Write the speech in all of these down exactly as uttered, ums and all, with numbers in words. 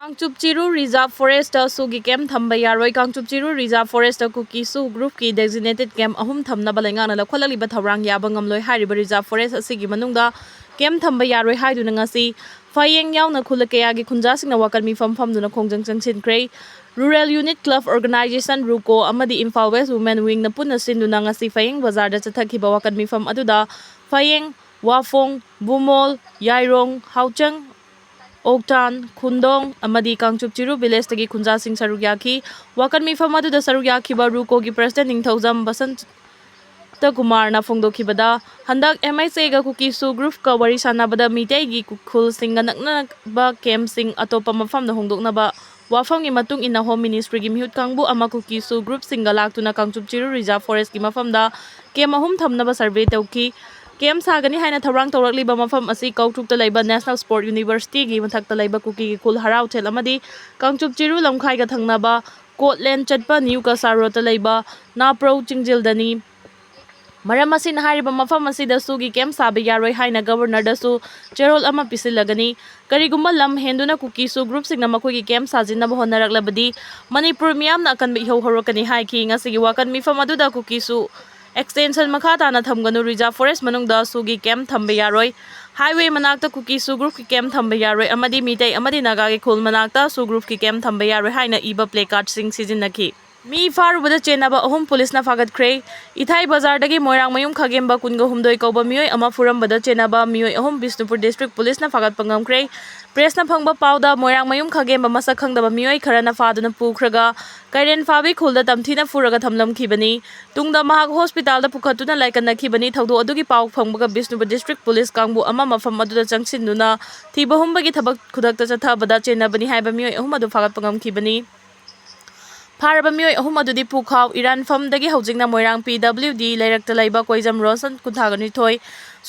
ꯀꯥꯡꯆꯨꯞ ꯆꯤꯔꯨ Reserve Forest ꯁꯨꯒꯤ camp ꯊꯝꯕ ꯌꯥꯔꯣꯏ꯫ ꯀꯥꯡꯆꯨꯞ ꯆꯤꯔꯨ Reserve Forest ꯀꯨꯀꯤ ꯁꯨ group ꯀꯤ designated camp ꯑꯍꯨꯝ ꯊꯝꯅꯕ ꯂꯩꯉꯥꯛꯅ ꯂꯧꯈꯠꯂꯛꯂꯤꯕ ꯊꯧꯔꯥꯡ ꯌꯥꯕ ꯉꯝꯂꯣꯏ꯫ ꯍꯥꯏꯔꯤꯕ Reserve Forest ꯑꯁꯤꯒꯤ ꯃꯅꯨꯡꯗ camp ꯊꯝꯕ ꯌꯥꯔꯣꯏ ꯍꯥꯏꯗꯨꯅ ꯉꯁꯤ ꯐꯌꯦꯡ ꯌꯥꯎꯅ ꯈꯨꯜ ꯀꯌꯥꯒꯤ ꯈꯨꯟꯖꯥꯁꯤꯡꯅ ꯋꯥꯀꯠ ꯃꯤꯐꯝ ꯐꯝꯗꯨꯅ ꯈꯣꯡꯖꯪ ꯆꯪꯁꯤꯟꯈ꯭ꯔꯦ꯫ Rural Unit Club Organisation, RUCO, ꯑꯃꯗꯤ Imphal West Women Wing ꯅ ꯄꯨꯟꯅ ꯁꯤꯟꯗꯨꯅ ꯉꯁꯤ ꯐꯌꯦꯡ ꯕꯖꯥꯔꯗ ꯆꯠꯊꯈꯤꯕ ꯋꯥꯀꯠ ꯃꯤꯐꯝ ꯑꯗꯨꯗ ꯐꯌꯦꯡ, ꯋꯥꯐꯣꯡ, ꯕꯨꯃꯣꯜ, ꯌꯥꯏꯔꯣꯡ, ꯍꯥꯎꯆꯪ, ꯑꯣꯛꯇꯥꯟ, ꯈꯨꯟꯗꯣꯡ ꯑꯃꯗꯤ ꯀꯥꯡꯆꯨꯞ ꯆꯤꯔꯨ village ꯇꯒꯤ ꯈꯨꯟꯖꯥꯁꯤꯡ ꯁꯔꯨꯛ ꯌꯥꯈꯤ꯫ ꯋꯥꯀꯠ ꯃꯤꯐꯝ ꯑꯗꯨꯗ ꯁꯔꯨꯛ ꯌꯥꯈꯤꯕ RUCO ꯒꯤ president ꯅꯤꯡꯊꯧꯖꯝ ꯕꯁꯟꯇ ꯀꯨꯃꯥꯔꯅ ꯐꯣꯡꯗꯣꯛꯈꯤꯕꯗ, ꯍꯟꯗꯛ M H A ꯒ ꯀꯨꯀꯤ ꯁꯨ group ꯀ ꯋꯥꯔꯤ ꯁꯥꯟꯅꯕꯗ ꯃꯤꯇꯩꯒꯤ ꯈꯨꯜꯁꯤꯡꯒ ꯅꯛꯅꯕ camp ꯁꯤꯡ ꯑꯇꯣꯞꯄ ꯃꯐꯝꯗ ꯍꯣꯡꯗꯣꯛꯅꯕ ꯋꯥꯐꯝꯒꯤ ꯃꯇꯨꯡ ꯏꯟꯅ Home Ministry ꯒꯤ ꯃꯤꯍꯨꯠ ꯀꯥꯡꯕꯨ ꯑꯃ ꯀꯨꯀꯤ ꯁꯨ group ꯁꯤꯡꯒ ꯂꯥꯛꯇꯨꯅ ꯀꯥꯡꯆꯨꯞ ꯆꯤꯔꯨ Reserve Forest ꯀꯤ ꯃꯐꯝꯗ camp ꯑꯍꯨꯝ ꯊꯝꯅꯕ survey ꯇꯧꯈꯤ꯫ Camp ꯁꯥꯒꯅꯤ ꯍꯥꯏꯅ ꯊꯧꯔꯥꯡ ꯇꯧꯔꯛꯂꯤꯕ ꯃꯐꯝ ꯑꯁꯤ ꯀꯧꯇ꯭ꯔꯨꯛꯇ ꯂꯩꯕ National Sport University ꯒꯤ ꯃꯊꯛꯇ ꯂꯩꯕ ꯀꯨꯀꯤꯒꯤ ꯈꯨꯜ ꯍꯔꯥꯎꯊꯦꯜ ꯑꯃꯗꯤ ꯀꯥꯡꯆꯨꯞ ꯆꯤꯔꯨ ꯂꯝꯈꯥꯏꯒ ꯊꯪꯅꯕ ꯀꯣꯠꯂꯦꯟ ꯆꯠꯄ New Kasa Road ꯇ ꯂꯩꯕ ꯅꯥꯄ꯭ꯔꯧ ꯆꯤꯡꯖꯤꯜꯗꯅꯤ꯫ ꯃꯔꯝ ꯑꯁꯤꯅ ꯍꯥꯏꯔꯤꯕ ꯃꯐꯝ ꯑꯁꯤꯗ ꯁꯨꯒꯤ camp ꯁꯥꯕ ꯌꯥꯔꯣꯏ ꯍꯥꯏꯅ Governor ꯗꯁꯨ ꯆꯦꯔꯣꯜ ꯑꯃ ꯄꯤꯁꯤꯜꯂꯒꯅꯤ꯫ ꯀꯔꯤꯒꯨꯝꯕ ꯂꯝ ꯍꯦꯟꯗꯨꯅ ꯀꯨꯀꯤ ꯁꯨ group ꯁꯤꯡꯅ ꯃꯈꯣꯏꯒꯤ camp ꯁꯥꯖꯤꯟꯅꯕ ꯍꯣꯠꯅꯔꯛꯂꯕꯗꯤ ꯃꯅꯤꯄꯨꯔ ꯃꯤꯌꯥꯝꯅ ꯑꯀꯟꯕ ꯏꯍꯧ ꯍꯧꯔꯛꯀꯅꯤ ꯍꯥꯏꯈꯤ꯫ ꯉꯁꯤꯒꯤ ꯋꯥꯀꯠ ꯃꯤꯐꯝ ꯑꯗꯨꯗ ꯀꯨꯀꯤ ꯁꯨ extension ꯃꯈꯥ ꯇꯥꯅ ꯊꯝꯒꯅꯨ, Reserve Forest ꯃꯅꯨꯡꯗ ꯁꯨꯒꯤ camp ꯊꯝꯕ ꯌꯥꯔꯣꯏ, highway ꯃꯅꯥꯛꯇ ꯀꯨꯀꯤ ꯁꯨ group ꯀꯤ camp ꯊꯝꯕ ꯌꯥꯔꯣꯏ ꯑꯃꯗꯤ ꯃꯤꯇꯩ ꯑꯃꯗꯤ ꯅꯥꯒꯥꯒꯤ ꯈꯨꯜ ꯃꯅꯥꯛꯇ ꯁꯨ group ꯀꯤ camp ꯊꯝꯕ ꯌꯥꯔꯣꯏ ꯍꯥꯏꯅ ꯏꯕ placard ꯁꯤꯡ ꯁꯤꯖꯤꯟꯅꯈꯤ꯫ ꯃꯤ ꯐꯥꯔꯨꯕꯗ ꯆꯦꯟꯅꯕ ꯑꯍꯨꯝ ꯄꯨꯂꯤꯁꯅ ꯐꯥꯒꯠꯈ꯭ꯔꯦ꯫ ꯏꯊꯥꯏ ꯕꯖꯥꯔꯗꯒꯤ ꯃꯣꯏꯔꯥꯡꯃꯌꯨꯝ ꯈꯥꯒꯦꯝꯕ ꯀꯨꯟꯒ ꯍꯨꯝꯗꯣꯏ ꯀꯧꯕ ꯃꯤꯑꯣꯏ ꯑꯃ ꯐꯨꯔꯝꯕꯗ ꯆꯦꯟꯅꯕ ꯃꯤꯑꯣꯏ ꯑꯍꯨꯝ ꯕꯤꯁꯅꯨꯄꯨꯔ district ꯄꯨꯂꯤꯁꯅ ꯐꯥꯒꯠꯄ ꯉꯝꯈ꯭ꯔꯦ꯫ Press ꯅ ꯐꯪꯕ ꯄꯥꯎꯗ, ꯃꯣꯏꯔꯥꯡꯃꯌꯨꯝ ꯈꯥꯒꯦꯝꯕ ꯃꯁꯛ ꯈꯪꯗꯕ ꯃꯤꯑꯣꯏ ꯈꯔꯅ ꯐꯥꯗꯨꯅ ꯄꯨꯈ꯭ꯔꯒ ꯀꯩꯔꯦꯟ ꯐꯥꯕꯤ ꯈꯨꯜꯗ ꯇꯝꯊꯤꯅ ꯐꯨꯔꯒ ꯊꯝꯂꯝꯈꯤꯕꯅꯤ꯫ ꯇꯨꯡꯗ ꯃꯍꯥꯛ hospital ꯗ ꯄꯨꯈꯠꯇꯨꯅ ꯂꯥꯏꯀꯠꯅꯈꯤꯕꯅꯤ꯫ ꯊꯧꯗꯣꯛ ꯑꯗꯨꯒꯤ ꯄꯥꯎ ꯐꯪꯕꯒ ꯕꯤꯁꯅꯨꯄꯨꯔ district ꯄꯨꯂꯤꯁ ꯀꯥꯡꯕꯨ ꯑꯃ ꯃꯐꯝ ꯑꯗꯨꯗ ꯆꯪꯁꯤꯟꯗꯨꯅ ꯊꯤꯕ ꯍꯨꯝꯕꯒꯤ ꯊꯕꯛ ꯈꯨꯗꯛꯇ ꯆꯠꯊꯕꯗ ꯆꯦꯟꯅꯕꯅꯤ ꯍꯥꯏꯕ ꯃꯤꯑꯣꯏ ꯑꯍꯨꯝ ꯑꯗꯨ ꯐꯥꯒꯠꯄ ꯉꯝꯈꯤꯕꯅꯤ꯫ ꯐꯥꯔꯕ ꯃꯤꯑꯣꯏ ꯑꯍꯨꯝ ꯑꯗꯨꯗꯤ ꯄꯨꯈꯥꯎ ꯏꯔꯥꯟꯐꯝꯗꯒꯤ ꯍꯧꯖꯤꯛꯅ ꯃꯣꯏꯔꯥꯡ P W D ꯂꯩꯔꯛꯇ ꯂꯩꯕ ꯀꯣꯏꯖꯝ ꯔꯣꯁꯟ, ꯀꯨꯟꯊ꯭ꯔꯥꯒ ꯅꯤꯊꯣꯏ,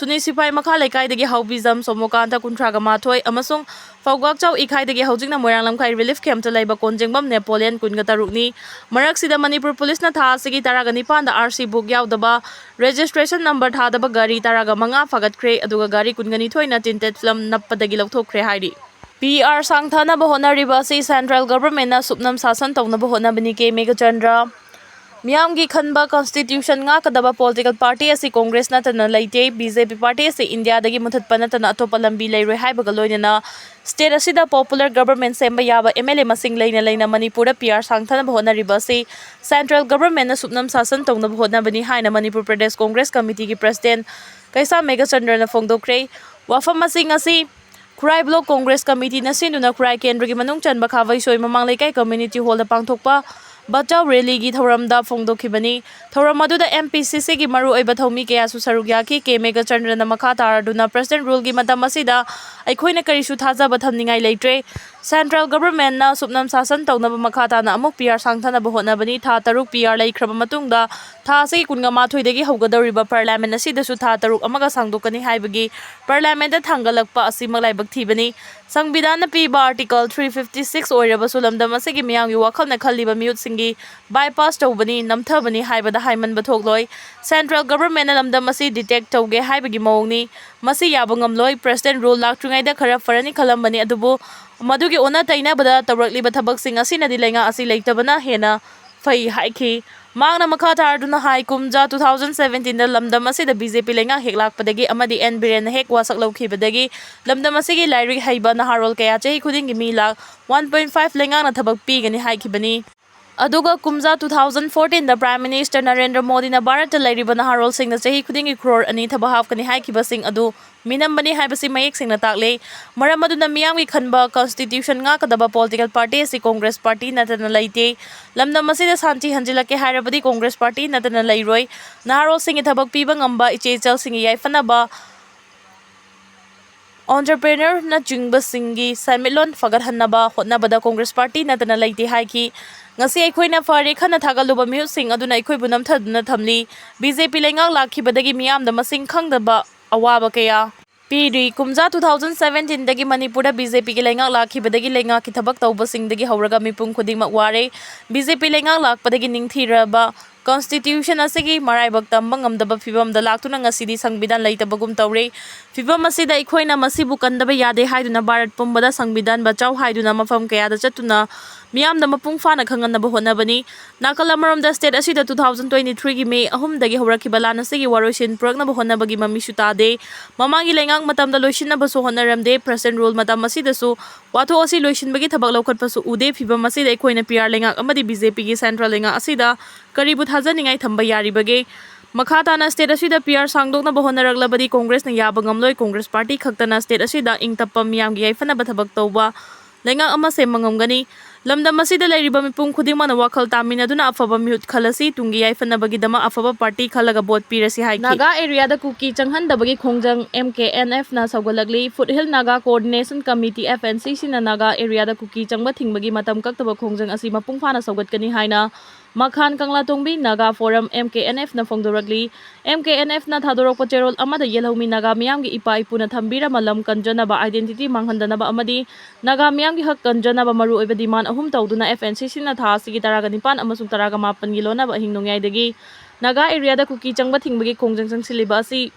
ꯁꯨꯅꯤ ꯁꯤꯐꯥꯏ ꯃꯈꯥ ꯂꯩꯀꯥꯏꯗꯒꯤ ꯍꯥꯎꯕꯤꯖꯝ ꯁꯣꯃꯣꯀꯥꯟꯇ, ꯀꯨꯟꯊ꯭ꯔꯥꯒ ꯃꯥꯊꯣꯏ, ꯑꯃꯁꯨꯡ ꯐꯧꯒꯥꯛꯆꯥꯎ ꯏꯈꯥꯏꯗꯒꯤ ꯍꯧꯖꯤꯛꯅ ꯃꯣꯏꯔꯥꯡ ꯂꯝꯈꯥꯏ relief camp ꯇ ꯂꯩꯕ ꯀꯣꯟꯖꯦꯡꯕꯝ ꯅꯦꯄꯣꯂꯤꯌꯟ, ꯀꯨꯟꯒ ꯇꯔꯨꯛꯅꯤ꯫ ꯃꯔꯛꯁꯤꯗ ꯃꯅꯤꯄꯨꯔ ꯄꯨꯂꯤꯁꯅ ꯊꯥ ꯑꯁꯤꯒꯤ ꯇꯔꯥꯒ ꯅꯤꯄꯥꯟꯗ R C book ꯌꯥꯎꯗꯕ, registration number ꯊꯥꯗꯕ ꯒꯥꯔꯤ ꯇꯔꯥꯒ ꯃꯉꯥ ꯐꯥꯒꯠꯈ꯭ꯔꯦ, ꯑꯗꯨꯒ ꯒꯥꯔꯤ ꯀꯨꯟꯒ ꯅꯤꯊꯣꯏꯅ tinted film ꯅꯞꯄꯗꯒꯤ ꯂꯧꯊꯣꯛꯈ꯭ꯔꯦ ꯍꯥꯏꯔꯤ꯫ ꯄꯤ ꯑꯥꯔ ꯁꯥꯡꯊꯅꯕ ꯍꯣꯠꯅꯔꯤꯕ ꯑꯁꯤ ꯁꯦꯟꯇ꯭ꯔꯦꯜ ꯒꯚꯔꯟꯃꯦꯟꯠꯅ ꯁꯨꯞꯅꯝ ꯁꯥꯁꯟ ꯇꯧꯅꯕ ꯍꯣꯠꯅꯕꯅꯤ꯫ ꯀꯦ ꯃꯦꯘꯆꯟꯗ꯭ꯔ꯫ ꯃꯤꯌꯥꯝꯒꯤ ꯈꯟꯕ ꯀꯟꯁꯇꯤꯇ꯭ꯌꯨꯁꯟ ꯉꯥꯛꯀꯗꯕ ꯄꯣꯂꯤꯇꯤꯀꯦꯜ ꯄꯥꯔꯇꯤ ꯑꯁꯤ ꯀꯣꯡꯒ꯭ꯔꯦꯁ ꯅꯠꯇꯅ ꯂꯩꯇꯦ꯫ ꯕꯤ ꯖꯦ ꯄꯤ ꯄꯥꯔꯇꯤ ꯑꯁꯤ ꯏꯟꯗꯤꯌꯥꯗꯒꯤ ꯃꯨꯊꯠꯄ ꯅꯠꯇꯅ ꯑꯇꯣꯞꯄ ꯂꯝꯕꯤ ꯂꯩꯔꯣꯏ ꯍꯥꯏꯕꯒ ꯂꯣꯏꯅꯅ ꯁ꯭ꯇꯦꯠ ꯑꯁꯤꯗ ꯄꯣꯄꯨꯂꯔ ꯒꯚꯔꯟꯃꯦꯟꯠ ꯁꯦꯝꯕ ꯌꯥꯕ ꯑꯦꯝ ꯑꯦꯜ ꯑꯦ ꯃꯁꯤꯡ ꯂꯩꯅ ꯂꯩꯅ ꯃꯅꯤꯄꯨꯔꯗ ꯄꯤ ꯑꯥꯔ ꯁꯥꯡꯊꯅꯕ ꯍꯣꯠꯅꯔꯤꯕ ꯑꯁꯤ ꯁꯦꯟꯇ꯭ꯔꯦꯜ ꯒꯚꯔꯟꯃꯦꯟꯠꯅ ꯁꯨꯞꯅꯝ ꯁꯥꯁꯟ ꯇꯧꯅꯕ ꯍꯣꯠꯅꯕꯅꯤ ꯍꯥꯏꯅ ꯃꯅꯤꯄꯨꯔ ꯄ꯭ꯔꯗꯦꯁ ꯀꯣꯡꯒ꯭ꯔꯦꯁ ꯀꯃꯤꯇꯤꯒꯤ ꯄ꯭ꯔꯁꯤꯗꯦꯟꯠ ꯀꯩꯁꯥꯝ ꯃꯦꯘꯆꯟꯗ꯭ꯔꯅ ꯐꯣꯡꯗꯣꯛꯈ꯭ꯔꯦ꯫ ꯋꯥꯐꯝ ꯑꯁꯤ ꯉꯁꯤ ꯈꯨꯔꯥꯏ ꯕ꯭ꯂꯣꯛ ꯀꯣꯡꯒ꯭ꯔꯦꯁ ꯀꯃꯤꯇꯤꯅ ꯁꯤꯟꯗꯨꯅ ꯈꯨꯔꯥꯏ ꯀꯦꯟꯗ꯭ꯔꯒꯤ ꯃꯅꯨꯡ ꯆꯟꯕ ꯈꯥꯕꯩꯁꯣꯏ ꯃꯃꯥꯡ ꯂꯩꯀꯥꯏ ꯀꯝꯃ꯭ꯌꯨꯅꯤꯇꯤ ꯍꯣꯜꯗ ꯄꯥꯡꯊꯣꯛꯄ ꯕꯆꯥꯎ ꯔꯦꯂꯤꯒꯤ ꯊꯧꯔꯝꯗ ꯐꯣꯡꯗꯣꯛꯈꯤꯕꯅꯤ꯫ ꯊꯧꯔꯝ ꯑꯗꯨꯗ ꯑꯦꯝ ꯄꯤ ꯁꯤ ꯁꯤꯒꯤ ꯃꯔꯨꯑꯣꯏꯕ ꯊꯧꯃꯤ ꯀꯌꯥꯁꯨ ꯁꯔꯨꯛ ꯌꯥꯈꯤ꯫ ꯀꯦ ꯃꯦꯘꯆꯟꯗ꯭ꯔꯅ ꯃꯈꯥ ꯇꯥꯔꯗꯨꯅ ꯄ꯭ꯔꯁꯤꯗꯦꯟꯠ ꯔꯨꯜꯒꯤ ꯃꯇꯝ ꯑꯁꯤꯗ ꯑꯩꯈꯣꯏꯅ ꯀꯔꯤꯁꯨ ꯊꯥꯖꯕ ꯊꯝꯅꯤꯡꯉꯥꯏ ꯂꯩꯇ꯭ꯔꯦ꯫ ꯁꯦꯟꯇ꯭ꯔꯦꯜ ꯒꯚꯔꯟꯃꯦꯟꯠꯅ ꯁꯨꯞꯅꯝ ꯁꯥꯁꯟ ꯇꯧꯅꯕ ꯃꯈꯥ ꯇꯥꯅ ꯑꯃꯨꯛ ꯄꯤ ꯑꯥꯔ ꯁꯥꯡꯊꯅꯕ ꯍꯣꯠꯅꯕꯅꯤ꯫ ꯊꯥ ꯇꯔꯨꯛ ꯄꯤ ꯑꯥꯔ ꯂꯩꯈ꯭ꯔꯕ ꯃꯇꯨꯡꯗ ꯊꯥ ꯑꯁꯤꯒꯤ ꯀꯨꯟꯃꯥꯊꯣꯏꯗꯒꯤ ꯍꯧꯒꯗꯧꯔꯤꯕ ꯄꯥꯔꯂꯤꯌꯥꯃꯦꯟꯠ ꯑꯁꯤꯗꯁꯨ ꯊꯥ ꯇꯔꯨꯛ ꯑꯃꯒ ꯁꯥꯡꯗꯣꯛꯀꯅꯤ ꯍꯥꯏꯕꯒꯤ ꯄꯥꯔꯂꯤꯌꯥꯃꯦꯟꯠꯇ ꯊꯥꯡꯒꯠꯂꯛꯄ ꯑꯁꯤꯃꯛ ꯂꯥꯏꯕꯛ ꯊꯤꯕꯅꯤ꯫ ꯁꯪꯕꯤꯙꯥꯟꯅ ꯄꯤꯕ ꯑꯥꯔꯇꯤꯀꯜ ꯊ꯭ꯔꯤ ꯐꯤꯐꯇꯤ ꯁꯤꯛꯁ ꯑꯣꯏꯔꯕꯁꯨ ꯂꯝꯗꯝ ꯑꯁꯤꯒꯤ ꯃꯤꯌꯥꯝꯒꯤ ꯋꯥꯈꯜꯅ ꯈꯜꯂꯤꯕ ꯃꯤꯍꯨꯠꯁꯤꯡꯒꯤ ꯕꯥꯏꯄꯥꯁ ꯇꯧꯕꯅꯤ, ꯅꯝꯊꯕꯅꯤ ꯍꯥꯏꯕꯗ ꯍꯥꯏꯃꯟꯕ ꯊꯣꯛꯂꯣꯏ꯫ ꯁꯦꯟꯇ꯭ꯔꯦꯜ ꯒꯚꯔꯟꯃꯦꯟꯠꯅ ꯂꯝꯗꯝ ꯑꯁꯤ ꯗꯤꯇꯦꯛ ꯇꯧꯒꯦ ꯍꯥꯏꯕꯒꯤ ꯃꯑꯣꯡꯅꯤ꯫ ꯃꯁꯤ ꯌꯥꯕ ꯉꯝꯂꯣꯏ꯫ ꯄ꯭ꯔꯁꯤꯗꯦꯟꯠ ꯔꯨꯜ ꯂꯥꯛꯇ꯭ꯔꯤꯉꯩꯗ ꯈꯔ ꯐꯔꯅꯤ ꯈꯜꯂꯝꯕꯅꯤ, ꯑꯗꯨꯕꯨ ꯃꯗꯨꯒꯤ ꯑꯣꯟꯅ ꯇꯩꯅꯕꯗ ꯇꯧꯔꯛꯂꯤꯕ ꯊꯕꯛꯁꯤꯡ ꯑꯁꯤꯅꯗꯤ ꯂꯩꯉꯥꯛ ꯑꯁꯤ ꯂꯩꯇꯕꯅ ꯍꯦꯟꯅ ꯐꯩ ꯍꯥꯏꯈꯤ꯫ ꯃꯍꯥꯛꯅ ꯃꯈꯥ ꯇꯥꯔꯗꯨꯅ ꯍꯥꯏ, ꯀꯨꯝꯖꯥ ꯇꯨ ꯊꯥꯎꯖꯟ ꯁꯚꯦꯟꯇꯤꯟꯗ ꯂꯝꯗꯝ ꯑꯁꯤꯗ ꯕꯤ ꯖꯦ ꯄꯤ ꯂꯩꯉꯥꯛ ꯍꯦꯛ ꯂꯥꯛꯄꯗꯒꯤ ꯑꯃꯗꯤ ꯑꯦꯟ ꯕꯤꯔꯦꯟꯅ ꯍꯦꯛ ꯋꯥꯁꯛ ꯂꯧꯈꯤꯕꯗꯒꯤ ꯂꯝꯗꯝ ꯑꯁꯤꯒꯤ ꯂꯥꯏꯔꯤꯛ ꯍꯩꯕ ꯅꯍꯥꯔꯣꯜ ꯀꯌꯥ ꯆꯍꯤ ꯈꯨꯗꯤꯡꯒꯤ ꯃꯤ ꯂꯥꯈ ꯋꯥꯟ ꯄꯣꯏꯟꯠ ꯐꯥꯏꯚ ꯂꯩꯉꯥꯛꯅ ꯊꯕꯛ ꯄꯤꯒꯅꯤ ꯍꯥꯏꯈꯤꯕꯅꯤ꯫ ꯑꯗꯨꯒ ꯀꯨꯝꯖꯥ ꯇꯨ ꯊꯥꯎꯖꯟ ꯐꯣꯔꯇꯤꯟꯗ ꯄ꯭ꯔꯥꯏꯝ ꯃꯤꯅꯤꯁꯇꯔ ꯅꯔꯦꯟꯗ꯭ꯔ ꯃꯣꯗꯤꯅ ꯚꯥꯔꯠꯇ ꯂꯩꯔꯤꯕ ꯅꯍꯥꯔꯣꯜꯁꯤꯡꯗ ꯆꯍꯤ ꯈꯨꯗꯤꯡꯒꯤ ꯀ꯭ꯔꯣꯔ ꯑꯅꯤ ꯊꯕꯛ ꯍꯥꯞꯀꯅꯤ ꯍꯥꯏꯈꯤꯕꯁꯤꯡ ꯑꯗꯨ ꯃꯤꯅꯝꯕꯅꯤ ꯍꯥꯏꯕꯁꯤ ꯃꯌꯦꯛ ꯁꯦꯡꯅ ꯇꯥꯛꯂꯦ꯫ ꯃꯔꯝ ꯑꯗꯨꯅ ꯃꯤꯌꯥꯝꯒꯤ ꯈꯟꯕ ꯀꯟꯁꯇꯤꯇ꯭ꯌꯨꯁꯟ ꯉꯥꯛꯀꯗꯕ ꯄꯣꯂꯤꯇꯤꯀꯦꯜ ꯄꯥꯔꯇꯤ ꯑꯁꯤ ꯀꯣꯡꯒ꯭ꯔꯦꯁ ꯄꯥꯔꯇꯤ ꯅꯠꯇꯅ ꯂꯩꯇꯦ꯫ ꯂꯝꯗꯝ ꯑꯁꯤꯗ ꯁꯥꯟꯇꯤ ꯍꯟꯖꯤꯜꯂꯛꯀꯦ ꯍꯥꯏꯔꯕꯗꯤ ꯀꯣꯡꯒ꯭ꯔꯦꯁ ꯄꯥꯔꯇꯤ ꯅꯠꯇꯅ ꯂꯩꯔꯣꯏ꯫ ꯅꯍꯥꯔꯣꯜꯁꯤꯡꯒꯤ ꯊꯕꯛ ꯄꯤꯕ ꯉꯝꯕ, ꯏꯆꯦ ꯏꯆꯜꯁꯤꯡꯒꯤ ꯌꯥꯏꯐꯅꯕ, ꯑꯣꯟꯇꯔꯄ꯭ꯔꯦꯅꯔꯅꯆꯤꯡꯕꯁꯤꯡꯒꯤ ꯁꯦꯟꯃꯤꯠꯂꯣꯟ ꯐꯒꯠꯍꯟꯅꯕ ꯍꯣꯠꯅꯕꯗ ꯀꯣꯡꯒ꯭ꯔꯦꯁ ꯄꯥꯔꯇꯤ ꯅꯠꯇꯅ ꯂꯩꯇꯦ ꯍꯥꯏꯈꯤ꯫ ꯉꯁꯤ ꯑꯩꯈꯣꯏꯅ ꯐꯔꯦ ꯈꯟꯅ ꯊꯥꯒꯠꯂꯨꯕ ꯃꯤꯍꯨꯠꯁꯤꯡ ꯑꯗꯨꯅ ꯑꯩꯈꯣꯏꯕꯨ ꯅꯝꯊꯗꯨꯅ ꯊꯝꯂꯤ꯫ ꯕꯤ ꯖꯦ ꯄꯤ ꯂꯩꯉꯥꯛ ꯂꯥꯛꯈꯤꯕꯗꯒꯤ ꯃꯤꯌꯥꯝꯗ ꯃꯁꯤꯡ ꯈꯪꯗꯕ ꯑꯋꯥꯕ ꯀꯌꯥ ꯄꯤꯔꯤ꯫ ꯀꯨꯝꯖꯥ ꯇꯨ ꯊꯥꯎꯖꯟ ꯁꯚꯦꯟꯇꯤꯟꯗꯒꯤ ꯃꯅꯤꯄꯨꯔꯗ ꯕꯤ ꯖꯦ ꯄꯤꯒꯤ ꯂꯩꯉꯥꯛ ꯂꯥꯛꯈꯤꯕꯗꯒꯤ ꯂꯩꯉꯥꯛꯀꯤ ꯊꯕꯛ ꯇꯧꯕꯁꯤꯡꯗꯒꯤ ꯍꯧꯔꯒ ꯃꯤꯄꯨꯝ ꯈꯨꯗꯤꯡꯃꯛ ꯋꯥꯔꯦ꯫ ꯕꯤ ꯖꯦ ꯄꯤ ꯂꯩꯉꯥꯛ ꯂꯥꯛꯄꯗꯒꯤ ꯅꯤꯡꯊꯤꯔꯕ Constitution ꯑꯁꯤꯒꯤ ꯃꯔꯥꯏꯕꯛ ꯇꯝꯕ ꯉꯝꯗꯕ ꯐꯤꯕꯝꯗ ꯂꯥꯛꯇꯨꯅ ꯉꯁꯤꯗꯤ ꯁꯪꯕꯤꯙꯥꯟ ꯂꯩꯇꯕꯒꯨꯝ ꯇꯧꯔꯦ꯫ ꯐꯤꯕꯝ ꯑꯁꯤꯗ ꯑꯩꯈꯣꯏꯅ ꯃꯁꯤꯕꯨ ꯀꯟꯗꯕ ꯌꯥꯗꯦ ꯍꯥꯏꯗꯨꯅ ꯚꯥꯔꯠ ꯄꯨꯝꯕꯗ ꯁꯪꯕꯤꯙꯥꯟ ꯕꯆꯥꯎ ꯍꯥꯏꯗꯨꯅ ꯃꯐꯝ ꯀꯌꯥꯗ ꯆꯠꯇꯨꯅ ꯃꯤꯌꯥꯝꯗ ꯃꯄꯨꯡ ꯐꯥꯅ ꯈꯪꯍꯟꯅꯕ ꯍꯣꯠꯅꯕꯅꯤ꯫ ꯅꯥꯀꯜ ꯑꯃꯔꯣꯝꯗ state ꯑꯁꯤꯗ two thousand twenty three ꯒꯤ May ꯑꯍꯨꯝꯗꯒꯤ ꯍꯧꯔꯛꯈꯤꯕ ꯂꯥꯟ ꯑꯁꯤꯒꯤ ꯋꯥꯔꯣꯏꯁꯤꯟ ꯄꯨꯔꯛꯅꯕ ꯍꯣꯠꯅꯕꯒꯤ ꯃꯃꯤꯁꯨ ꯇꯥꯗꯦ꯫ ꯃꯃꯥꯡꯒꯤ ꯂꯩꯉꯥꯛ ꯃꯇꯝꯗ ꯂꯣꯏꯁꯤꯟꯅꯕꯁꯨ ꯍꯣꯠꯅꯔꯝꯗꯦ꯫ Present rule ꯃꯇꯝ ꯑꯁꯤꯗꯁꯨ ꯋꯥꯊꯣꯛ ꯑꯁꯤ ꯂꯣꯏꯁꯤꯟꯕꯒꯤ ꯊꯕꯛ ꯂꯧꯈꯠꯄꯁꯨ ꯎꯗꯦ꯫ ꯐꯤꯕꯝ ꯑꯁꯤꯗ ꯑꯩꯈꯣꯏꯅ P R ꯂꯩꯉꯥꯛ ꯑꯃꯗꯤ B J P ꯒꯤ central ꯂꯩꯉꯥꯛ ꯑꯁꯤꯗ ꯀꯔꯤꯕꯨ ꯊꯥꯖꯅꯤꯡꯉꯥꯏ ꯊꯝꯕ ꯌꯥꯔꯤꯕꯒꯦ? ꯃꯈꯥ ꯇꯥꯅ state ꯑꯁꯤꯗ P R ꯁꯥꯡꯗꯣꯛꯅꯕ ꯍꯣꯠꯅꯔꯛꯂꯕꯗꯤ Congress ꯅ ꯌꯥꯕ ꯉꯝꯂꯣꯏ꯫ Congress party ꯈꯛꯇꯅ state ꯑꯁꯤꯗ ꯏꯪ ꯇꯞꯄ ꯃꯤꯌꯥꯝꯒꯤ ꯌꯥꯏꯐꯅꯕ ꯊꯕꯛ ꯇꯧꯕ ꯂꯩꯉꯥꯛ ꯑꯃ ꯁꯦꯝꯕ ꯉꯝꯒꯅꯤ꯫ ꯂꯝꯗꯝ ꯑꯁꯤꯗ ꯂꯩꯔꯤꯕ ꯃꯤꯄꯨꯝ ꯈꯨꯗꯤꯡꯃꯛꯅ ꯋꯥꯈꯜ ꯇꯥꯃꯤꯟꯅꯗꯨꯅ ꯑꯐꯕ ꯃꯤꯍꯨꯠ ꯈꯜꯂꯁꯤ꯫ ꯇꯨꯡꯒꯤ ꯌꯥꯏꯐꯅꯕꯒꯤꯗꯃꯛ ꯑꯐꯕ party ꯈꯜꯂꯒ vote ꯄꯤꯔꯁꯤ ꯍꯥꯏꯈꯤ꯫ ꯅꯥꯒꯥ area ꯗ ꯀꯨꯀꯤ ꯆꯪꯍꯟꯗꯕꯒꯤ ꯈꯣꯡꯖꯪ M K N F ꯅ ꯁꯧꯒꯠꯂꯛꯂꯤ꯫ Foothill Naga Coordination Committee, F N C C ꯅ ꯅꯥꯒꯥ area ꯗ ꯀꯨꯀꯤ ꯆꯪꯕ ꯊꯤꯡꯕꯒꯤ ꯃꯇꯝ ꯀꯛꯇꯕ ꯈꯣꯡꯖꯪ ꯑꯁꯤ ꯃꯄꯨꯡ ꯐꯥꯅ ꯁꯧꯒꯠꯀꯅꯤ ꯍꯥꯏꯅ ꯃꯈꯥꯟ ꯀꯪꯂꯥꯇꯣꯡꯕꯤ Naga Forum, M K N F ꯅ ꯐꯣꯡꯗꯣꯔꯛꯂꯤ꯫ M K N F ꯅ ꯊꯥꯗꯣꯔꯛꯄ ꯆꯦꯔꯣꯜ ꯑꯃꯗ ꯌꯦꯜꯍꯧꯃꯤ ꯅꯥꯒꯥ ꯃꯤꯌꯥꯝꯒꯤ ꯏꯄꯥ ꯏꯄꯨꯅ ꯊꯝꯕꯤꯔꯝꯕ ꯂꯝ ꯀꯟꯖꯅꯕ, identity ꯃꯥꯡꯍꯟꯗꯅꯕ ꯑꯃꯗꯤ ꯅꯥꯒꯥ ꯃꯤꯌꯥꯝꯒꯤ ꯍꯛ ꯀꯟꯖꯅꯕ ꯃꯔꯨꯑꯣꯏꯕ demand ꯑꯍꯨꯝ ꯇꯧꯗꯨꯅ F N C C ꯅ ꯊꯥ ꯑꯁꯤꯒꯤ ꯇꯔꯥꯒ ꯅꯤꯄꯥꯟ ꯑꯃꯁꯨꯡ ꯇꯔꯥꯒ ꯃꯥꯄꯟꯒꯤ ꯂꯣꯟꯅꯕ ꯑꯍꯤꯡ ꯅꯣꯡꯌꯥꯏꯗꯒꯤ ꯅꯥꯒꯥ area ꯗ ꯀꯨꯀꯤ ꯆꯪꯕ ꯊꯤꯡꯕꯒꯤ ꯈꯣꯡꯖꯪ ꯆꯪꯁꯤꯜꯂꯤꯕ ꯑꯁꯤ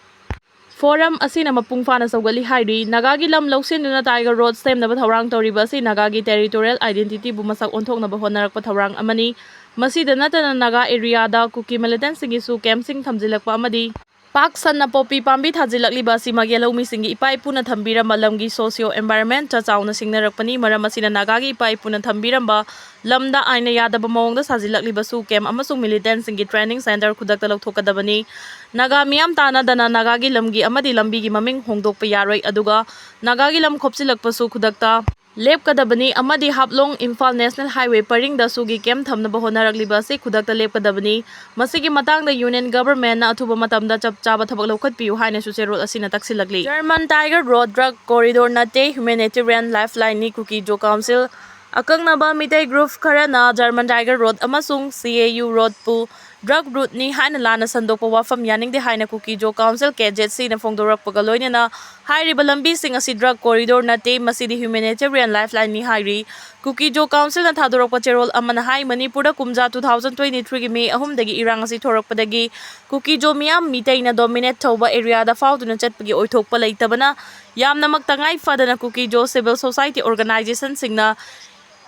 Forum ꯑꯁꯤꯅ ꯃꯄꯨꯡ ꯐꯥꯅ ꯁꯧꯒꯠꯂꯤ ꯍꯥꯏꯔꯤ꯫ ꯅꯥꯒꯥꯒꯤ ꯂꯝ ꯂꯧꯁꯤꯟꯗꯨꯅ Tiger Road ꯁꯦꯝꯅꯕ ꯊꯧꯔꯥꯡ ꯇꯧꯔꯤꯕ ꯑꯁꯤ ꯅꯥꯒꯥꯒꯤ territorial identity ꯕꯨ ꯃꯁꯛ ꯑꯣꯟꯊꯣꯛꯅꯕ ꯍꯣꯠꯅꯔꯛꯄ ꯊꯧꯔꯥꯡ ꯑꯃꯅꯤ꯫ ꯃꯁꯤꯗ ꯅꯠꯇꯅ ꯅꯥꯒꯥ area ꯗ ꯀꯨꯀꯤ militant ꯁꯤꯡꯒꯤꯁꯨ camp ꯁꯤꯡ ꯊꯝꯖꯤꯜꯂꯛꯄ ꯑꯃꯗꯤ ꯄꯥꯛ ꯁꯟꯅ ꯄꯣꯄꯤ ꯄꯥꯝꯕꯤ ꯊꯥꯖꯤꯜꯂꯛꯂꯤꯕ ꯑꯁꯤꯃꯛ ꯌꯦꯜꯍꯧꯃꯤꯁꯤꯡꯒꯤ ꯏꯄꯥ ꯏꯄꯨꯅ ꯊꯝꯕꯤꯔꯝꯕ ꯂꯝꯒꯤ socio environment ꯇ ꯆꯥꯎꯅ ꯁꯤꯡꯅꯔꯛꯄꯅꯤ꯫ ꯃꯔꯝ ꯑꯁꯤꯅ ꯅꯥꯒꯥꯒꯤ ꯏꯄꯥ ꯏꯄꯨꯅ ꯊꯝꯕꯤꯔꯝꯕ ꯂꯝꯗ ꯑꯥꯏꯟꯅ ꯌꯥꯗꯕ ꯃꯑꯣꯡꯗ ꯁꯥꯖꯤꯜꯂꯛꯂꯤꯕꯁꯨ camp ꯑꯃꯁꯨꯡ militant ꯁꯤꯡꯒꯤ training centre ꯈꯨꯗꯛꯇ ꯂꯧꯊꯣꯛꯀꯗꯕꯅꯤ꯫ ꯅꯥꯒꯥ ꯃꯤꯌꯥꯝ ꯇꯥꯟꯅꯗꯅ ꯅꯥꯒꯥꯒꯤ ꯂꯝꯒꯤ ꯑꯃꯗꯤ ꯂꯝꯕꯤꯒꯤ ꯃꯃꯤꯡ ꯍꯣꯡꯗꯣꯛꯄ ꯌꯥꯔꯣꯏ, ꯑꯗꯨꯒ ꯅꯥꯒꯥꯒꯤ ꯂꯝ ꯈꯣꯞꯆꯤꯜꯂꯛꯄꯁꯨ ꯈꯨꯗꯛꯇ ꯂꯦꯞꯀꯗꯕꯅꯤ ꯑꯃꯗꯤ ꯍꯥꯐꯂꯣꯡ ꯏꯝꯐꯥꯜ national highway ꯄꯔꯤꯡꯗ ꯁꯨꯒꯤ camp ꯊꯝꯅꯕ ꯍꯣꯠꯅꯔꯛꯂꯤꯕ ꯑꯁꯤ ꯈꯨꯗꯛꯇ ꯂꯦꯞꯀꯗꯕꯅꯤ꯫ ꯃꯁꯤꯒꯤ ꯃꯇꯥꯡꯗ union government ꯅ ꯑꯊꯨꯕ ꯃꯇꯝꯗ ꯆꯞ ꯆꯥꯕ ꯊꯕꯛ ꯂꯧꯈꯠꯄꯤꯌꯨ ꯍꯥꯏꯅꯁꯨ ꯆꯦꯔꯣꯜ ꯑꯁꯤꯅ ꯇꯛꯁꯤꯜꯂꯛꯂꯤ꯫ German Tiger Road drug corridor ꯅꯠꯇꯦ, humanitarian lifeline ꯅꯤ, Kuki-Zo Council꯫ ꯑꯀꯛꯅꯕ ꯃꯤꯇꯩ group ꯈꯔꯅ German Tiger Road ꯑꯃꯁꯨꯡ C A U Road ꯄꯨ drug route ꯅꯤ ꯍꯥꯏꯅ ꯂꯥꯟꯅ ꯁꯟꯗꯣꯛꯄ ꯋꯥꯐꯝ ꯌꯥꯅꯤꯡꯗꯦ ꯍꯥꯏꯅ ꯀꯨꯀꯤꯖꯣ ꯀꯥꯎꯟꯁꯤꯜ ꯀꯦ ꯖꯦꯠ ꯁꯤꯅ ꯐꯣꯡꯗꯣꯔꯛꯄꯒ ꯂꯣꯏꯅꯅ ꯍꯥꯏꯔꯤꯕ ꯂꯝꯕꯤꯁꯤꯡ ꯑꯁꯤ drug corridor ꯅꯠꯇꯦ, ꯃꯁꯤꯗꯤ humanitarian lifeline ꯅꯤ ꯍꯥꯏꯔꯤ꯫ ꯀꯨꯀꯤꯖꯣ ꯀꯥꯎꯟꯁꯤꯜꯅ ꯊꯥꯗꯣꯔꯛꯄ ꯆꯦꯔꯣꯜ ꯑꯃꯅ ꯍꯥꯏ, ꯃꯅꯤꯄꯨꯔꯗ ꯀꯨꯝꯖꯥ two thousand twenty three ꯒꯤ ꯃꯦ ꯑꯍꯨꯝꯗꯒꯤ ꯏꯔꯥꯡ ꯑꯁꯤ ꯊꯣꯔꯛꯄꯗꯒꯤ ꯀꯨꯀꯤꯖꯣ ꯃꯤꯌꯥꯝ ꯃꯤꯇꯩꯅ dominate ꯇꯧꯕ area ꯗ ꯐꯥꯎꯗꯨꯅ ꯆꯠꯄꯒꯤ ꯑꯣꯏꯊꯣꯛꯄ ꯂꯩꯇꯕꯅ ꯌꯥꯝꯅꯃꯛ ꯇꯉꯥꯏ ꯐꯗꯅ ꯀꯨꯀꯤꯖꯣ civil society organization ꯁꯤꯡꯅ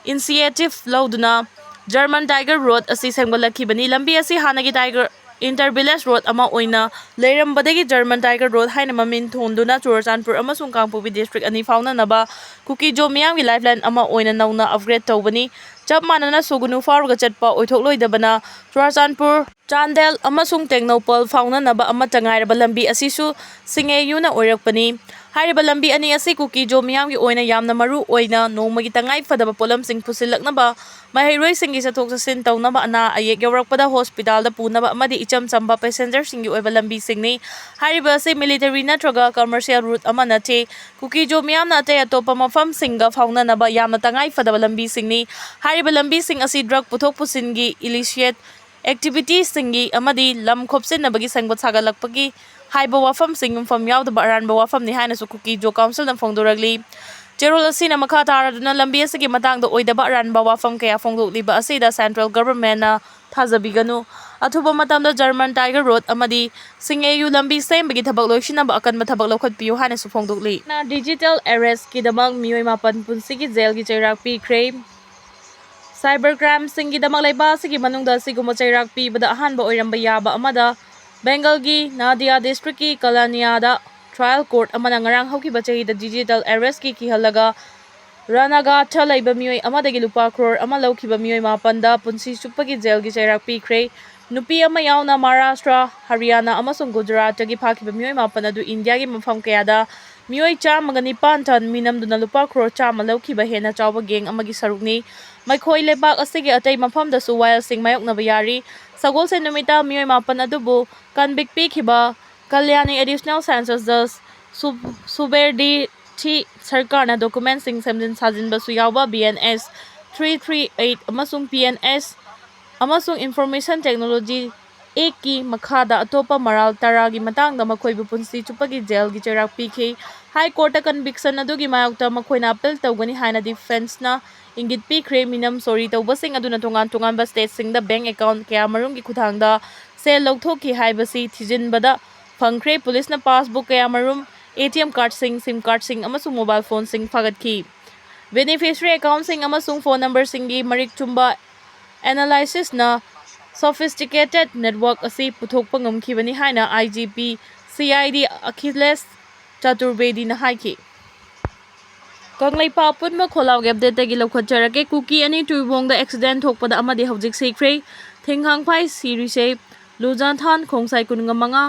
initiative ꯂꯧꯗꯨꯅ German Tiger Road ꯑꯁꯤ ꯁꯦꯝꯒꯠꯂꯛꯈꯤꯕꯅꯤ꯫ ꯂꯝꯕꯤ ꯑꯁꯤ ꯍꯥꯟꯅꯒꯤ Tiger, Inter Village Road ꯑꯃ ꯑꯣꯏꯅ ꯂꯩꯔꯝꯕꯗꯒꯤ German Tiger Road ꯍꯥꯏꯅ ꯃꯃꯤꯡ ꯊꯣꯟꯗꯨꯅ ꯆꯨꯔꯆꯥꯟꯄꯨꯔ ꯑꯃꯁꯨꯡ ꯀꯥꯡꯄꯣꯛꯄꯤ district ꯑꯅꯤ ꯐꯥꯎꯅꯅꯕ ꯀꯨꯀꯤꯖꯣ ꯃꯤꯌꯥꯝꯒꯤ lifeline ꯑꯃ ꯑꯣꯏꯅ ꯅꯧꯅ upgrade ꯇꯧꯕꯅꯤ꯫ ꯆꯞ ꯃꯥꯟꯅꯅ ꯁꯨꯒꯅꯨ ꯐꯥꯎꯔꯒ ꯆꯠꯄ ꯑꯣꯏꯊꯣꯛꯂꯣꯏꯗꯕꯅ ꯆꯨꯔꯆꯥꯟꯄꯨꯔ, ꯆꯥꯟꯗꯦꯜ ꯑꯃꯁꯨꯡ ꯇꯦꯡꯅꯧꯄꯜ ꯐꯥꯎꯅꯅꯕ ꯑꯃꯠꯇ ꯉꯥꯏꯔꯕ ꯂꯝꯕꯤ ꯑꯁꯤꯁꯨ ꯁꯤꯡꯑꯦꯌꯨꯅ ꯑꯣꯏꯔꯛꯄꯅꯤ꯫ ꯍꯥꯏꯔꯤꯕ ꯂꯝꯕꯤ ꯑꯅꯤ ꯑꯁꯤ ꯀꯨꯀꯤꯖꯣ ꯃꯤꯌꯥꯝꯒꯤ ꯑꯣꯏꯅ ꯌꯥꯝꯅ ꯃꯔꯨ ꯑꯣꯏꯅ ꯅꯣꯡꯃꯒꯤ ꯇꯉꯥꯏ ꯐꯗꯕ ꯄꯣꯠꯂꯝꯁꯤꯡ ꯄꯨꯁꯤꯜꯂꯛꯅꯕ, ꯃꯍꯩꯔꯣꯏꯁꯤꯡꯒꯤ ꯆꯠꯊꯣꯛ ꯆꯠꯁꯤꯟ ꯇꯧꯅꯕ, ꯑꯅꯥ ꯑꯌꯦꯛ ꯌꯥꯎꯔꯛꯄꯗ hospital ꯗ ꯄꯨꯅꯕ ꯑꯃꯗꯤ ꯏꯆꯝ ꯆꯝꯕ passenger ꯁꯤꯡꯒꯤ ꯑꯣꯏꯕ ꯂꯝꯕꯤꯁꯤꯡꯅꯤ꯫ ꯍꯥꯏꯔꯤꯕ ꯑꯁꯤ military ꯅꯠꯇ꯭ꯔꯒ commercial route ꯑꯃ ꯅꯠꯇꯦ꯫ ꯀꯨꯀꯤꯖꯣ ꯃꯤꯌꯥꯝꯅ ꯑꯇꯩ ꯑꯇꯣꯞꯄ ꯃꯐꯝꯁꯤꯡꯒ ꯐꯥꯎꯅꯅꯕ ꯌꯥꯝꯅ ꯇꯉꯥꯏ ꯐꯗꯕ ꯂꯝꯕꯤꯁꯤꯡꯅꯤ꯫ ꯍꯥꯏꯔꯤꯕ ꯂꯝꯕꯤꯁꯤꯡ ꯑꯁꯤ drug ꯄꯨꯊꯣꯛ ꯄꯨꯁꯤꯟꯒꯤ illicit activity ꯁꯤꯡꯒꯤ ꯑꯃꯗꯤ ꯂꯝ ꯈꯣꯞꯆꯤꯟꯅꯕꯒꯤ ꯁꯦꯝꯒꯠ ꯁꯥꯒꯠꯂꯛꯄꯒꯤ ꯍꯥꯏꯕ ꯋꯥꯐꯝꯁꯤꯡ ꯌꯨꯝꯐꯝ ꯌꯥꯎꯗꯕ ꯑꯔꯥꯟꯕ ꯋꯥꯐꯝꯅꯤ ꯍꯥꯏꯅꯁꯨ ꯀꯨꯀꯤꯖꯣ ꯀꯥꯎꯟꯁꯤꯜꯅ ꯐꯣꯡꯗꯣꯔꯛꯂꯤ꯫ ꯆꯦꯔꯣꯜ ꯑꯁꯤꯅ ꯃꯈꯥ ꯇꯥꯔꯗꯨꯅ ꯂꯝꯕꯤ ꯑꯁꯤꯒꯤ ꯃꯇꯥꯡꯗ ꯑꯣꯏꯗꯕ ꯑꯔꯥꯟꯕ ꯋꯥꯐꯝ ꯀꯌꯥ ꯐꯣꯡꯗꯣꯛꯂꯤꯕ ꯑꯁꯤꯗ central government ꯅ ꯊꯥꯖꯕꯤꯒꯅꯨ꯫ ꯑꯊꯨꯕ ꯃꯇꯝꯗ German Tiger Road ꯑꯃꯗꯤ ꯁꯤꯡꯑꯦꯌꯨ ꯂꯝꯕꯤ ꯁꯦꯝꯕꯒꯤ ꯊꯕꯛ ꯂꯣꯏꯁꯤꯟꯅꯕ ꯑꯀꯟꯕ ꯊꯕꯛ ꯂꯧꯈꯠꯄꯤꯌꯨ ꯍꯥꯏꯅꯁꯨ ꯐꯣꯡꯗꯣꯛꯂꯤ꯫ Digital arrest ꯀꯤꯗꯃꯛ ꯃꯤꯑꯣꯏ ꯃꯥꯄꯟ ꯄꯨꯟꯁꯤꯒꯤ ꯖꯦꯜꯒꯤ ꯆꯩꯔꯥꯛ ꯄꯤꯈ꯭ꯔꯦ꯫ Cyber crime ꯁꯤꯡꯒꯤꯗꯃꯛ ꯂꯩꯕꯥꯛ ꯑꯁꯤꯒꯤ ꯃꯅꯨꯡꯗ ꯑꯁꯤꯒꯨꯝꯕ ꯆꯩꯔꯥꯛ ꯄꯤꯕꯗ ꯑꯍꯥꯟꯕ ꯑꯣꯏꯔꯝꯕ ꯌꯥꯕ ꯑꯃꯗ Bengal ꯒꯤ Nadia district ꯀꯤ Kalania ꯗ trial court ꯑꯃꯅ ꯉꯔꯥꯡ ꯍꯧꯈꯤꯕ ꯆꯍꯤꯗ digital arrest ꯀꯤ ꯀꯤꯍꯜꯂꯒ ꯔꯥꯅꯥꯒꯥꯠꯇ ꯂꯩꯕ ꯃꯤꯑꯣꯏ ꯑꯃꯗꯒꯤ ꯂꯨꯄꯥ ꯀ꯭ꯔꯣꯔ ꯑꯃ ꯂꯧꯈꯤꯕ ꯃꯤꯑꯣꯏ ꯃꯥꯄꯟꯗ ꯄꯨꯟꯁꯤ ꯆꯨꯞꯄꯒꯤ ꯖꯦꯜꯒꯤ ꯆꯩꯔꯥꯛ ꯄꯤꯈ꯭ꯔꯦ꯫ ꯅꯨꯄꯤ ꯑꯃ ꯌꯥꯎꯅ ꯃꯍꯥꯔꯥꯁꯇ꯭ꯔ, ꯍꯔꯤꯌꯥꯅꯥ ꯑꯃꯁꯨꯡ ꯒꯨꯖꯔꯥꯠꯇꯒꯤ ꯐꯥꯈꯤꯕ ꯃꯤꯑꯣꯏ ꯃꯥꯄꯟ ꯑꯗꯨ ꯏꯟꯗꯤꯌꯥꯒꯤ ꯃꯐꯝ ꯀꯌꯥꯗ ꯃꯤꯑꯣꯏ ꯆꯥꯝꯃꯒ ꯅꯤꯄꯥꯟ ꯇꯟ ꯃꯤꯅꯝꯗꯨꯅ ꯂꯨꯄꯥ ꯀ꯭ꯔꯣꯔ ꯆꯥꯝꯃ ꯂꯧꯈꯤꯕ ꯍꯦꯟꯅ ꯆꯥꯎꯕ gang ꯑꯃꯒꯤ ꯁꯔꯨꯛꯅꯤ꯫ ꯃꯈꯣꯏ ꯂꯩꯕꯥꯛ ꯑꯁꯤꯒꯤ ꯑꯇꯩ ꯃꯐꯝꯗꯁꯨ ꯋꯥꯌꯦꯜꯁꯤꯡ ꯃꯥꯌꯣꯛꯅꯕ ꯌꯥꯔꯤ꯫ ꯁꯒꯣꯜꯁꯦꯟ ꯅꯨꯃꯤꯠꯇ ꯃꯤꯑꯣꯏ ꯃꯥꯄꯟ ꯑꯗꯨꯕꯨ convict ꯄꯤꯈꯤꯕ ꯀꯜꯌꯥꯅꯤ Additional Census Judge ꯁꯨ-, ꯁꯨꯕꯦꯔ ꯗꯤ ꯊꯤ ꯁꯔꯀꯥꯔꯅ document ꯁꯤꯡ ꯁꯦꯝꯖꯤꯟ ꯁꯥꯖꯤꯟꯕꯁꯨ ꯌꯥꯎꯕ B N S three three eight ꯑꯃꯁꯨꯡ P N S ꯑꯃꯁꯨꯡ Information Technology Actꯀꯤ ꯃꯈꯥꯗ ꯑꯇꯣꯞꯄ ꯃꯔꯥꯜ ꯇꯔꯥꯒꯤ ꯃꯇꯥꯡꯗ ꯃꯈꯣꯏꯕꯨ ꯄꯨꯟꯁꯤ ꯆꯨꯞꯄꯒꯤ ꯖꯦꯜꯒꯤ ꯆꯩꯔꯥꯛ ꯄꯤꯈꯤ꯫ High Courtꯇ conviction ꯑꯗꯨꯒꯤ ꯃꯥꯌꯣꯛꯇ ꯃꯈꯣꯏꯅ appeal ꯇꯧꯒꯅꯤ ꯍꯥꯏꯅ defenceꯅ ꯏꯪꯒꯤꯠ ꯄꯤꯈ꯭ꯔꯦ꯫ ꯃꯤꯅꯝ ꯆꯣꯔꯤ ꯇꯧꯕꯁꯤꯡ ꯑꯗꯨꯅ ꯇꯣꯉꯥꯟ ꯇꯣꯉꯥꯟꯕ stateꯁꯤꯡꯗ bank account ꯀꯌꯥꯃꯔꯨꯝꯒꯤ ꯈꯨꯠꯊꯥꯡꯗ ꯁꯦꯜ ꯂꯧꯊꯣꯛꯈꯤ ꯍꯥꯏꯕꯁꯤ ꯊꯤꯖꯤꯟꯕꯗ ꯐꯪꯈ꯭ꯔꯦ꯫ ꯄꯨꯂꯤꯁꯅ passbook ꯀꯌꯥꯃꯔꯨꯝ, ATM cardꯁꯤꯡ, SIM cardꯁꯤꯡ ꯑꯃꯁꯨꯡ mobile phoneꯁꯤꯡ ꯐꯥꯒꯠꯈꯤ꯫ Beneficiary accountꯁꯤꯡ ꯑꯃꯁꯨꯡ phone numberꯁꯤꯡꯒꯤ ꯃꯔꯤꯛ ꯆꯨꯝꯕ analysisꯅ sophisticated network ꯑꯁꯤ ꯄꯨꯊꯣꯛꯄ ꯉꯝꯈꯤꯕꯅꯤ ꯍꯥꯏꯅ IGP CID ꯑꯈꯤꯂꯦꯁ ꯆꯇꯨꯔꯕꯦꯗꯤꯅ ꯍꯥꯏꯈꯤ꯫ ꯀꯪꯂꯩꯄꯥꯛ ꯄꯨꯝꯕ ꯈꯣꯜꯂꯥꯎꯒꯤ updateꯇꯒꯤ ꯂꯧꯈꯠꯆꯔꯛꯀꯦ꯫ ꯀꯨꯀꯤ ꯑꯅꯤ ꯇꯨꯏꯕꯣꯡꯗ accident ꯊꯣꯛꯄꯗ ꯑꯃꯗꯤ ꯍꯧꯖꯤꯛ ꯁꯤꯈ꯭ꯔꯦ꯫ ꯊꯤꯡꯍꯥꯡꯐꯥꯏ ꯁꯤꯔꯤꯁꯦ ꯂꯨꯖꯥꯊꯥꯟ ꯈꯣꯡꯁꯥꯏ ꯀꯨꯟꯒ ꯃꯉꯥ,